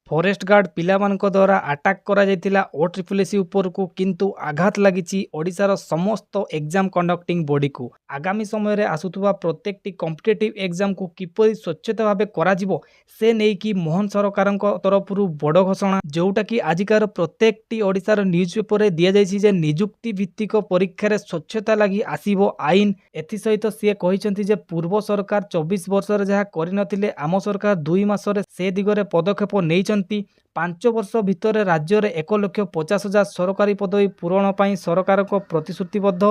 Forest guard ପିଲାମାନଙ୍କ ଦ୍ୱାରା attack କରାଯାଇଥିଲା ଓ ଟ୍ରିପଲ୍ ଏସ୍ ସି ଉପରକୁ, କିନ୍ତୁ ଆଘାତ ଲାଗିଛି ଓଡ଼ିଶାର ସମସ୍ତ ଏକ୍ଜାମ୍ କଣ୍ଡକ୍ଟିଂ ବଡିକୁ। ଆଗାମୀ ସମୟରେ ଆସୁଥିବା ପ୍ରତ୍ୟେକଟି କମ୍ପିଟେଟିଭ୍ ଏକ୍ଜାମକୁ କିପରି ସ୍ୱଚ୍ଛତା ଭାବେ କରାଯିବ, ସେ ନେଇକି ମୋହନ ସରକାରଙ୍କ ତରଫରୁ ବଡ଼ ଘୋଷଣା, ଯେଉଁଟାକି ଆଜିକାର ପ୍ରତ୍ୟେକଟି ଓଡ଼ିଶାର ନ୍ୟୁଜ୍ ପେପରରେ ଦିଆଯାଇଛି ଯେ ନିଯୁକ୍ତି ଭିତ୍ତିକ ପରୀକ୍ଷାରେ ସ୍ୱଚ୍ଛତା ଲାଗି ଆସିବ ଆଇନ। ଏଥିସହିତ ସିଏ କହିଛନ୍ତି ଯେ ପୂର୍ବ ସରକାର 24 ବର୍ଷରେ ଯାହା କରିନଥିଲେ, ଆମ ସରକାର 2 ମାସରେ ସେ ଦିଗରେ ପଦକ୍ଷେପ ନେଇଛନ୍ତି। 5 ବର୍ଷ ଭିତରେ ରାଜ୍ୟରେ 1,50,000 ସରକାରୀ ପଦବୀ ପୂରଣ ପାଇଁ ସରକାରଙ୍କ ପ୍ରତିଶ୍ରୁତିବଦ୍ଧ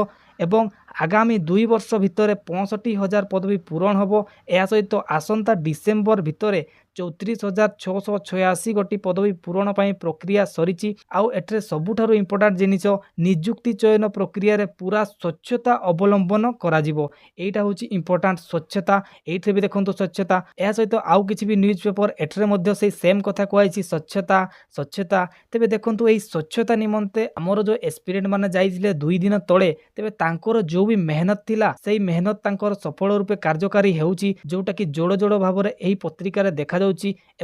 ଏବଂ ଆଗାମୀ 2 ବର୍ଷ ଭିତରେ 65,000 ପଦବୀ ପୂରଣ ହେବ। ଏହା ସହିତ ଆସନ୍ତା ଡିସେମ୍ବର ଭିତରେ 34,686 ଗୋଟି ପଦବୀ ପୂରଣ ପାଇଁ ପ୍ରକ୍ରିୟା ସରିଛି। ଆଉ ଏଥିରେ ସବୁଠାରୁ ଇମ୍ପୋର୍ଟାଣ୍ଟ ଜିନିଷ, ନିଯୁକ୍ତି ଚୟନ ପ୍ରକ୍ରିୟାରେ ପୁରା ସ୍ୱଚ୍ଛତା ଅବଲମ୍ବନ କରାଯିବ। ଏଇଟା ହେଉଛି ଇମ୍ପୋର୍ଟାଣ୍ଟ, ସ୍ୱଚ୍ଛତା। ଏଇଥିରେ ବି ଦେଖନ୍ତୁ ସ୍ୱଚ୍ଛତା। ଏହା ସହିତ ଆଉ କିଛି ବି ନ୍ୟୁଜ୍ ପେପର, ଏଥିରେ ମଧ୍ୟ ସେଇ ସେମ୍ କଥା କୁହାଯାଇଛି, ସ୍ୱଚ୍ଛତା, ସ୍ୱଚ୍ଛତା। ତେବେ ଦେଖନ୍ତୁ, ଏଇ ସ୍ୱଚ୍ଛତା ନିମନ୍ତେ ଆମର ଯେଉଁ ଏସ୍ପିରେଣ୍ଟ ମାନେ ଯାଇଥିଲେ 2 ଦିନ ତଳେ, ତେବେ ତାଙ୍କର ଯେଉଁ ବି ମେହନତ ଥିଲା, ସେଇ ମେହନତ ତାଙ୍କର ସଫଳ ରୂପେ କାର୍ଯ୍ୟକାରୀ ହେଉଛି, ଯେଉଁଟାକି ଯୋଡ଼ ଯୋଡ଼ ଭାବରେ ଏହି ପତ୍ରିକାରେ ଦେଖାଯାଉଛି।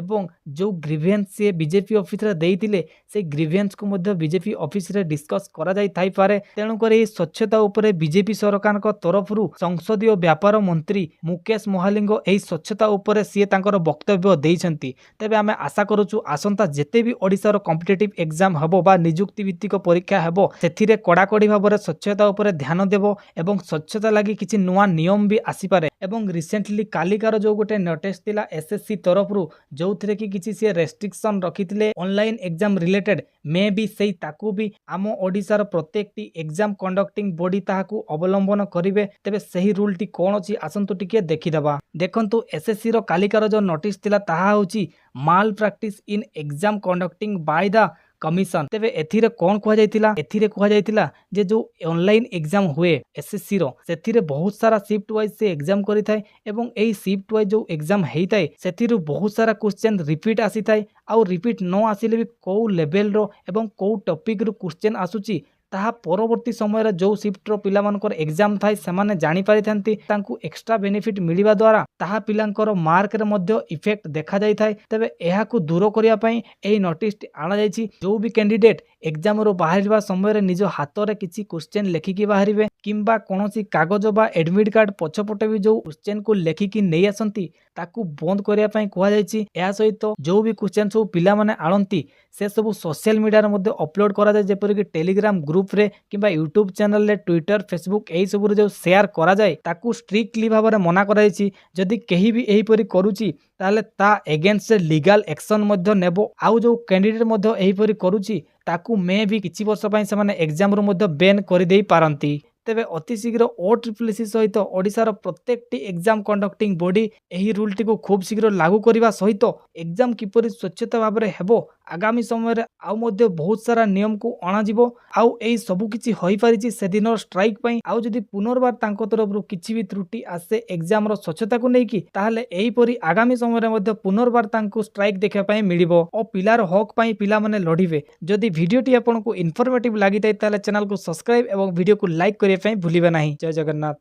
ଏବଂ ଯେଉଁ ଗ୍ରିଭିଏନ୍ସ ସିଏ ବିଜେପି ଅଫିସରେ ଦେଇଥିଲେ, ସେଇ ଗ୍ରିଭିଏନ୍ସକୁ ମଧ୍ୟ ବିଜେପି ଅଫିସରେ ଡିସ୍କସ୍ କରାଯାଇଥାଇପାରେ। ତେଣୁକରି ଏହି ସ୍ୱଚ୍ଛତା ଉପରେ ବିଜେପି ସରକାରଙ୍କ ତରଫରୁ ସଂସଦୀୟ ବ୍ୟାପାର ମନ୍ତ୍ରୀ ମୁକେଶ ମହାଲିଙ୍ଗ ଏହି ସ୍ୱଚ୍ଛତା ଉପରେ ସିଏ ତାଙ୍କର ବକ୍ତବ୍ୟ ଦେଇଛନ୍ତି। ତେବେ ଆମେ ଆଶା କରୁଛୁ, ଆସନ୍ତା ଯେତେ ବି ଓଡ଼ିଶାର କମ୍ପିଟେଟିଭ୍ ଏକ୍ଜାମ୍ ହେବ ବା ନିଯୁକ୍ତି ଭିତ୍ତିକ ପରୀକ୍ଷା ହେବ, ସେଥିରେ କଡ଼ାକଡ଼ି ଭାବରେ ସ୍ୱଚ୍ଛତା ଉପରେ ଧ୍ୟାନ ଦେବ ଏବଂ ସ୍ୱଚ୍ଛତା ଲାଗି କିଛି ନୂଆ ନିୟମ ବି ଆସିପାରେ। ଏବଂ ରିସେଣ୍ଟଲି କାଲିକାର ଯେଉଁ ଗୋଟେ ନୋଟିସ୍ ଥିଲା ଏସ୍ଏସ୍ସି ତରଫରୁ, ଯେଉଁଥିରେ କି କିଛି ସିଏ ରେଷ୍ଟ୍ରିକ୍ସନ୍ ରଖିଥିଲେ ଅନଲାଇନ୍ ଏକ୍ଜାମ୍ ରିଲେଟେଡ୍, ମେ ବି ସେଇ ତାକୁ ବି ଆମ ଓଡ଼ିଶାର ପ୍ରତ୍ୟେକଟି ଏକ୍ଜାମ୍ କଣ୍ଡକ୍ଟିଂ ବଡି ତାହାକୁ ଅବଲମ୍ବନ କରିବେ। ତେବେ ସେହି ରୁଲ୍ଟି କ'ଣ ଅଛି, ଆସନ୍ତୁ ଟିକେ ଦେଖିଦେବା। ଦେଖନ୍ତୁ, ଏସ୍ଏସ୍ସିର କାଲିକାର ଯେଉଁ ନୋଟିସ୍ ଥିଲା, ତାହା ହେଉଛି "Malpractice in exam conducting by the commission"। ତେବେ ଏଥିରେ କ'ଣ କୁହାଯାଇଥିଲା? ଏଥିରେ କୁହାଯାଇଥିଲା ଯେ ଯେଉଁ ଅନଲାଇନ୍ ଏକ୍ଜାମ୍ ହୁଏ ଏସ୍ଏସ୍ସିର, ସେଥିରେ ବହୁତ ସାରା ସିଫ୍ଟ ୱାଇଜ୍ ସେ ଏକ୍ଜାମ୍ କରିଥାଏ ଏବଂ ଏହି ସିଫ୍ଟ ୱାଇଜ୍ ଯେଉଁ ଏକ୍ଜାମ୍ ହେଇଥାଏ, ସେଥିରୁ ବହୁତ ସାରା କ୍ୱେଶ୍ଚେନ୍ ରିପିଟ୍ ଆସିଥାଏ। ଆଉ ରିପିଟ୍ ନ ଆସିଲେ ବି କେଉଁ ଲେଭେଲର ଏବଂ କେଉଁ ଟପିକ୍ରୁ କ୍ୱେଶ୍ଚେନ୍ ଆସୁଛି, ତାହା ପରବର୍ତ୍ତୀ ସମୟରେ ଯେଉଁ ସିଫ୍ଟର ପିଲାମାନଙ୍କର ଏକ୍ଜାମ୍ ଥାଏ, ସେମାନେ ଜାଣିପାରିଥାନ୍ତି। ତାଙ୍କୁ ଏକ୍ସଟ୍ରା ବେନିଫିଟ୍ ମିଳିବା ଦ୍ୱାରା ତାହା ପିଲାଙ୍କର ମାର୍କରେ ମଧ୍ୟ ଇଫେକ୍ଟ ଦେଖାଯାଇଥାଏ। ତେବେ ଏହାକୁ ଦୂର କରିବା ପାଇଁ ଏହି ନୋଟିସଟି ଅଣାଯାଇଛି। ଯେଉଁ ବି କ୍ୟାଣ୍ଡିଡେଟ୍ ଏକ୍ଜାମରୁ ବାହାରିବା ସମୟରେ ନିଜ ହାତରେ କିଛି କ୍ୱେଶ୍ଚେନ୍ ଲେଖିକି ବାହାରିବେ କିମ୍ବା କୌଣସି କାଗଜ ବା ଆଡ଼ମିଟ୍ କାର୍ଡ଼ ପଛପଟେ ବି ଯେଉଁ କ୍ୱେଶ୍ଚେନ୍କୁ ଲେଖିକି ନେଇ ଆସନ୍ତି, ତାକୁ ବନ୍ଦ କରିବା ପାଇଁ କୁହାଯାଇଛି। ଏହା ସହିତ ଯେଉଁ ବି କ୍ୱେଶ୍ଚେନ୍ ସବୁ ପିଲାମାନେ ଆଣନ୍ତି, ସେସବୁ ସୋସିଆଲ ମିଡ଼ିଆରେ ମଧ୍ୟ ଅପଲୋଡ଼ କରାଯାଏ, ଯେପରିକି ଟେଲିଗ୍ରାମ ଗ୍ରୁପରେ କିମ୍ବା ୟୁଟ୍ୟୁବ୍ ଚ୍ୟାନେଲରେ, ଟ୍ୱିଟର, ଫେସବୁକ୍, ଏହିସବୁରେ ଯେଉଁ ସେୟାର କରାଯାଏ, ତାକୁ ଷ୍ଟ୍ରିକ୍ଟଲି ଭାବରେ ମନା କରାଯାଇଛି। ଯଦି କେହି ବି ଏହିପରି କରୁଛି, ତାହେଲେ ତା ଏଗେନଷ୍ଟରେ ଲିଗାଲ ଆକ୍ସନ୍ ମଧ୍ୟ ନେବ। ଆଉ ଯେଉଁ କ୍ୟାଣ୍ଡିଡେଟ୍ ମଧ୍ୟ ଏହିପରି କରୁଛି, ତାକୁ ମେ ବି କିଛି ବର୍ଷ ପାଇଁ ସେମାନେ ଏକ୍ଜାମରୁ ମଧ୍ୟ ବ୍ୟାନ୍ କରିଦେଇ ପାରନ୍ତି। ତେବେ ଅତି ଶୀଘ୍ର ଓ ଟ୍ରିପଲ୍ ଏସ୍ ସି ସହିତ ଓଡ଼ିଶାର ପ୍ରତ୍ୟେକଟି ଏକ୍ଜାମ୍ କଣ୍ଡକ୍ଟିଂ ବଡି ଏହି ରୁଲ୍ଟିକୁ ଖୁବ୍ ଶୀଘ୍ର ଲାଗୁ କରିବା ସହିତ ଏକ୍ଜାମ୍ କିପରି ସ୍ୱଚ୍ଛତା ଭାବରେ ହେବ, ଆଗାମୀ ସମୟରେ ଆଉ ମଧ୍ୟ ବହୁତ ସାରା ନିୟମକୁ ଅଣାଯିବ। ଆଉ ଏଇ ସବୁ କିଛି ହୋଇପାରିଛି ସେଦିନର ଷ୍ଟ୍ରାଇକ୍ ପାଇଁ। ଆଉ ଯଦି ପୁନର୍ବାର ତାଙ୍କ ତରଫରୁ କିଛି ବି ତ୍ରୁଟି ଆସେ ଏକ୍ଜାମର ସ୍ୱଚ୍ଛତାକୁ ନେଇକି, ତାହେଲେ ଏହିପରି ଆଗାମୀ ସମୟରେ ମଧ୍ୟ ପୁନର୍ବାର ତାଙ୍କୁ ଷ୍ଟ୍ରାଇକ୍ ଦେଖିବା ପାଇଁ ମିଳିବ ଓ ପିଲାର ହକ୍ ପାଇଁ ପିଲାମାନେ ଲଢ଼ିବେ। ଯଦି ଭିଡ଼ିଓଟି ଆପଣଙ୍କୁ ଇନଫର୍ମେଟିଭ୍ ଲାଗିଥାଏ, ତାହେଲେ ଚ୍ୟାନେଲକୁ ସବସ୍କ୍ରାଇବ୍ ଏବଂ ଭିଡ଼ିଓକୁ ଲାଇକ୍ କରିବା ପାଇଁ ଭୁଲିବେ ନାହିଁ। ଜୟ ଜଗନ୍ନାଥ।